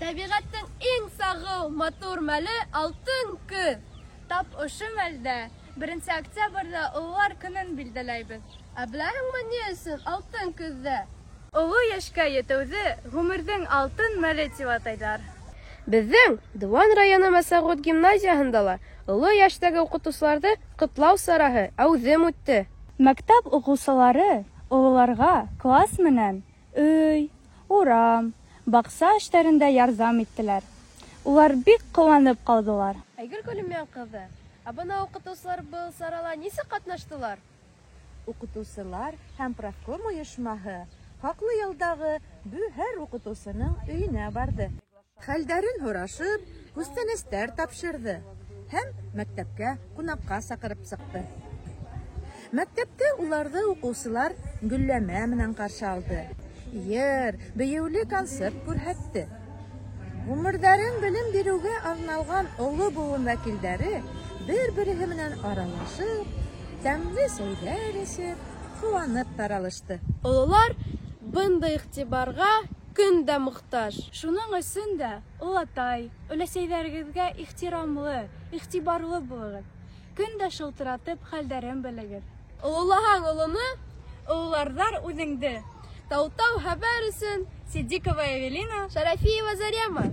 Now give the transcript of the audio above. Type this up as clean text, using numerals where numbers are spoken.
Тәбиғәттең иң сағыу, матур мәле алтын көҙ. Тап ошо мәлдә, беренсе октябрҙә Ололар көнөн билдәләйбеҙ. Ә беләһеңме ни өсөн алтын көҙҙә? Оло йәшкә етеүҙе ғүмерҙең алтын мәле тип атайҙар. Беҙҙең Дыуан районы Мәсәғүт гимназияһында ла оло йәштәге уҡытыусыларҙы ҡотлау сараһы әүҙем үтте. Мәктәп уҡыусылары ололарға класс менән өй, урам, баҡса эштәрендә ярҙам иттеләр. Улар бик ҡыуанып ҡалдылар. Айгөл Көлөмйән ҡыҙы, ә бына уҡытыусылар был сарала нисек ҡатнаштылар? Уҡытыусылар һәм профком ойошмаһы хаҡлы ялдағы һәр уҡытыусының өйөнә барҙы. Хәлдәрен һорашып, күстәнәстәр тапшырҙы һәм мәктәпкә ҡунаҡҡа саҡырып сыҡты. Мәктәптә уларҙы уҡыусылар гөлләмә менән ҡаршы алды. Йыр, бейеүле концерт күрһәтте. Ғүмерҙәрен белем биреүгә арналған оло быуын вәкилдәре бер-береһе менән аралашып, тәмле сәйҙәр эсеп, ҡыуанып таралышты. Ололар бындай иғтибарға көн дә мохтаж. Шуның өсөн дә олатай, өләсәйҙәрегеҙгә ихтирамлы, иғтибарлы булығыҙ. Көн дә шылтыратып хәлдәрен белегеҙ. Ололаһаң олоно, ололарҙар үҙеңде. Тау-тау хәбәр өсөн Сиддикова Эвелина, Шарафиева Зарема.